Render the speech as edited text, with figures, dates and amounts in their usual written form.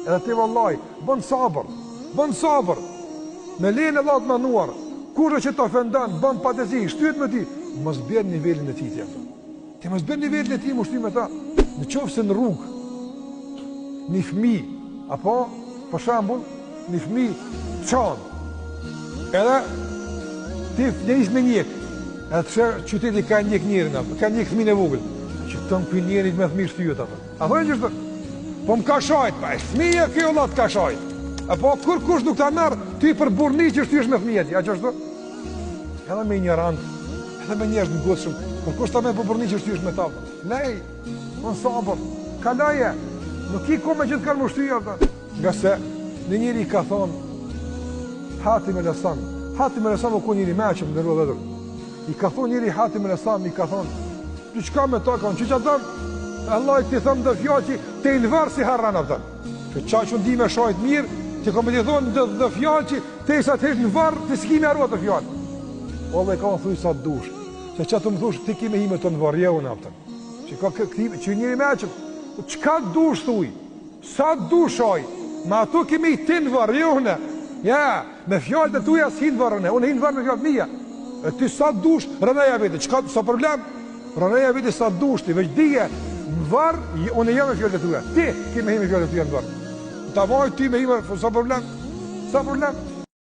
Edhe ti vallai, bën sabër, bën sabër. Me lejen e Allahut të madhëruar, kushdo që të ofendon, bën padrejtësi, shtyhet me ty, mos bjer nivelin e tij ti ato. Ti mos bjer nivelin e tij m'u shty me ta. Në qoftë se në rrugë një fëmijë apo për shembull një fëmijë qan. Edhe ti nis me njek. Edhe të sheh qyteti ka njek njerin apo, ka njek fëmijën e vogël. Që ton ky njeri me fëmijë shtyhet apo. A thonë që është? Po më ka shajt, pa është fëmijë ky vëlla të ka shajt. Apo kurkush nuk ta merr ty për burrni që shtyhesh me fëmijë ti, a qashtu? Edhe me injorant, edhe me njerëz të ngutshëm, kurkush ta merr për burrni që shtyhesh me ta. Lej, bon sabër, kaloje. Nuk ki kohë me gjithkënd m'u shty apo. Ngase një njeri ka thonë Hatim el Asam, Hatim el Asam u kon njeri i meçëm, të nderuar vëllezër. I ka thonë njeri Hatim el Asam, i ka thonë, diçka me ta, ka thonë, që që të Allah t'i them do fjalë që deri në varr s'i harron, a kupton. Që qa që ndi me shajt mirë, që kom me t'i thonë do, do fjalë që derisa të hish në varr, ti s'ki me harru ato fjalë. O Allah i ka thonë thuj sa të dush, se që të më thush, ti ki me hi me të në varr, jo unë, a kupton. Që ka këti, që njeri i meçëm, çka dush thuj, Sa dush shaj, me ato ki me hi ti në varr, jo unë. Ja, me fjalët e tuja s'hi në varr unë, unë hi në varr me fjalët mia. E ti sa dush, rënoja veti, çka s'o problem? Rënoja veti sa dush ti, veç dije, në varr, unë jo me fjalët e tuja. Ti ki me hi me fjalët e tuja në varr. Ta vaj ty me hi me, s'o problem? S'o problem?